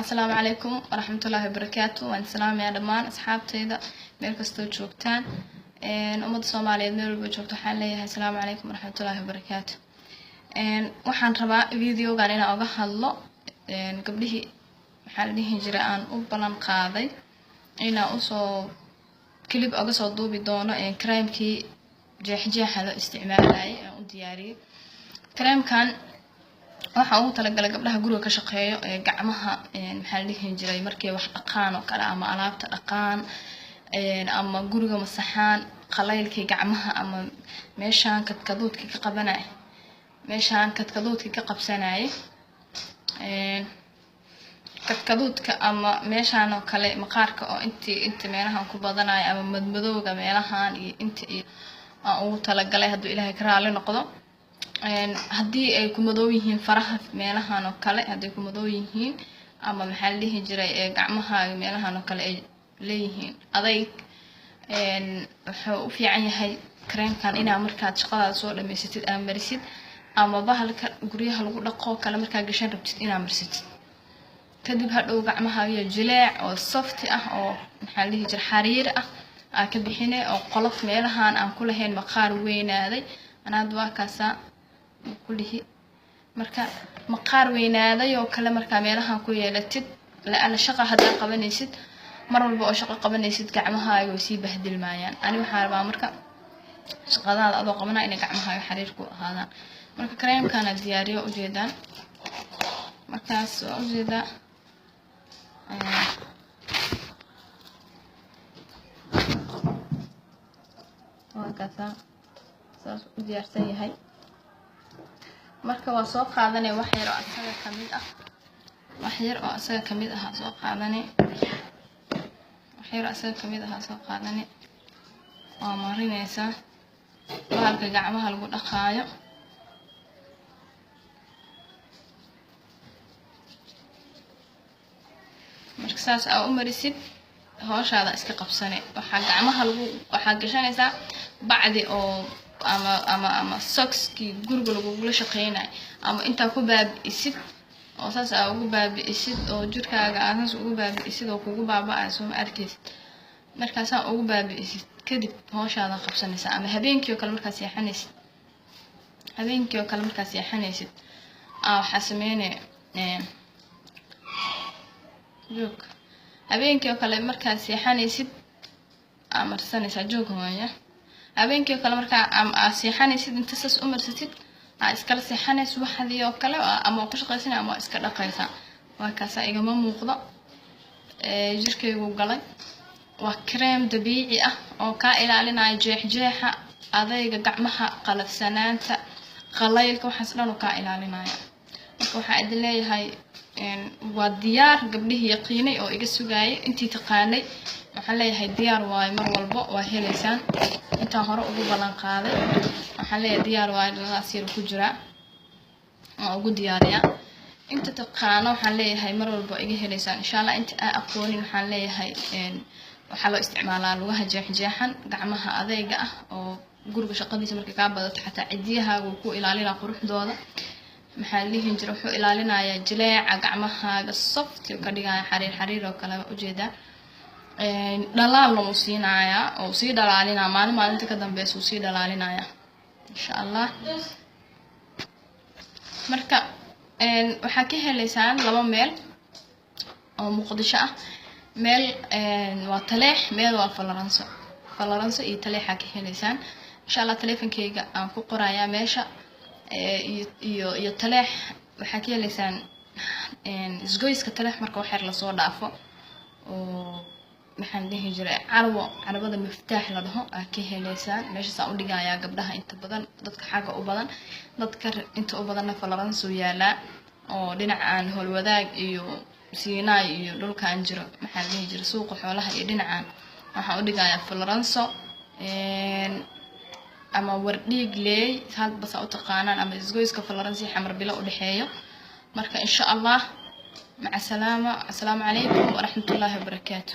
Asalaamu calaykum waraxmatullaahi wabarakaatu. Waan salaamayaa dhammaan asxaabtayda meel kastoo joogtaan, ummadda Soomaaliyeed meel walba joogto. Waxaan leeyahay asalaamu calaykum waraxmatullaahi wabarakaatu. Waxaan rabaa videogan inaan oga hadlo gabdhihii, maxaa la dhihi jiray, aan u ballan qaaday inaan usoo clip oga soo duubi doono creamkii jeexjeexa loo isticmaalayay aan u diyaariyey. Creamkan waxaan ugu talagalay gabdhaha guriga ka shaqeeyo ee gacmaha, maxaa la dhihi jiray, markay wax dhaqaan oo kale ama alaabta dhaqaan ama guriga masaxaan, qalaylkii gacmaha ama meeshaan kadkaduudkii ka qabanay, meeshaan kadkaduudkii ka qabsanayay, kadkaduudka ama meeshaan oo kale maqaarka oo intii inta meelahan ku badanayo ama madmadowga meelahan iyo inta iyo aan ugu talagalay. Hadduu Ilaahay ka raali noqdo, haddii ay ku madow yihiin faraha meelahan oo kale, hadday ku madow yihiin ama, maxaa la dhihi jiray, gacmahaaga meelahan oo kale ay leeyihiin adayg, wuxuu u fiican yahay kareemkan inaa markaad shaqadaada soo dhamaysatid aa marisid, ama bahalka guryaha lagu dhaqo kale markaa gashan rabtid inaa marsatid. Kadib hadhow gacmahaagiyo jileec oo soft ah oo, maxaa la dhihi jiray, xariir ah aa ka bixine oo qolof meelahan aan ku lahayn, maqaar weynaaday. Ana hadda waa kaasaa kulihi. Marka maqaar weynaaday oo kale markaa meelahan ku yeelatid, la-ana shaqa haddaa qabanaysid, mar walba oo shaqo qabanaysid gacmahaaga way sii bahdilmaayaan. Ani waxaa rabaa marka shaqadaada adoo qabanaya inay gacmahaaga xariir ku ahaadaan. Marka kareemkana diyaariyo ujeedaan, markaas waa ujeedaa. Waa kaasaa, saas u diyaarsan yahay. Marka waa soo qaadanay wax yar oo asaga kamid ah, wax yar oo asaga kamid ahaa soo qaadanay, wax yar oo asaga kamid ahaa soo qaadanay. Waa marinaysaa bahalka gacmaha lagu dhaqaayo. Marka saas aa u marisid, howshaada iska qabsane. Waxaa gacmaha lagu waxaa gashanaysaa bacdi oo ama sockskii guriga lagugula shaqeynayo, ama intaa ku baabi'isid oo saas aa ugu baabi'isid oo jirkaaga aa saas ugu baabi'isid oo kugu baaba-ayo, soo ma arkaysid? Markaasaa ugu baabi'isid, kadib howshaada qabsanaysaa. Ama habeenkii oo kale markaa seexanaysid, habeenkii oo kale markaa seexanaysid aa waxaa sameynaya joog. Habeenkii oo kale markaad seexanaysid aa marsanaysaa joog hooya. Habeenkii oo kale markaa aa seexanaysid, inta saas u marsatid aa iskala seexanaysa waxdii oo kale, ama waa ku shaqaysanay ama waa iska dhaqaysaa. Waa kaasaa, igama muuqdo, jirkaygu galay. Waa kareem dabiici ah oo kaa ilaalinaya jeexjeexa, adayga gacmaha, qalafsanaanta, qalaylka, waxaas dhan oo kaa ilaalinaya. Marka waxaa idin leeyahay waa diyaar. Gabdhihii yaqiinay oo iga sugaayay, intii taqaanay, waxaan leeyahay diyaar waayo, mar walbo waa helaysaan. Intaan hore ugu ballan qaaday waxaan leeyahay diyaar waayo, dhaladaas yar ku jiraa waan ugu diyaariyaa. Inta taqaano waxaan leeyahay mar walba iga helaysaan, insha Allah. Inta aa aqoonin waxaan leeyahay waxaa loo isticmaalaa lugaha jeexjeexan, gacmaha adayga ah oo guriga shaqadiisa markay kaa badato, xataa cidiyahaaga wuu ku ilaalinaa quruxdooda. Maxaa la dhihi jira, wuxuu ilaalinayaa jileeca gacmahaaga, soft ka dhigaya, xariir xariir oo kale ujeedaa. Dhalaalna wuu siinayaa oo sii dhalaalinaa, maalin maalinta ka dambeysa wuu sii dhalaalinayaa, insha Allah. Marka waxaa ka helaysaan laba meel oo Muqdisho ah. Meel waa Taleex, meel waa Falaranso. Falaranso iyo Taleexaa ka helaysaan, insha Allah. Teleefonkeyga aan ku qorayaa meesha iyo Taleex. Waxaa ka helaysaan isgoyska Taleex marka wax yar lasoo dhaafo oo, maxaan dhihi jiray, carwo carwada Miftaax la dhaho aa ka helaysaan. Meeshaasaan u dhigayaa gabdhaha inta badan, dadka xagga u badan. Dadka inta u badanna Falaranso yaalaa oo dhinacaan Howlwadaag iyo Siinaay iyo dhulkaan jiro, maxaa la dhihi jiray, suuqa xoolaha iyo dhinacaan. Waxaan u dhigayaa Falaranso ama Wardhiig leey hadba saa u taqaanaan, ama isgoyska Falaransi Xamar Bilo u dhexeeyo. Marka insha Allah, maca salaama. Asalaamu calaykum waraxmatullaahi wabarakaatu.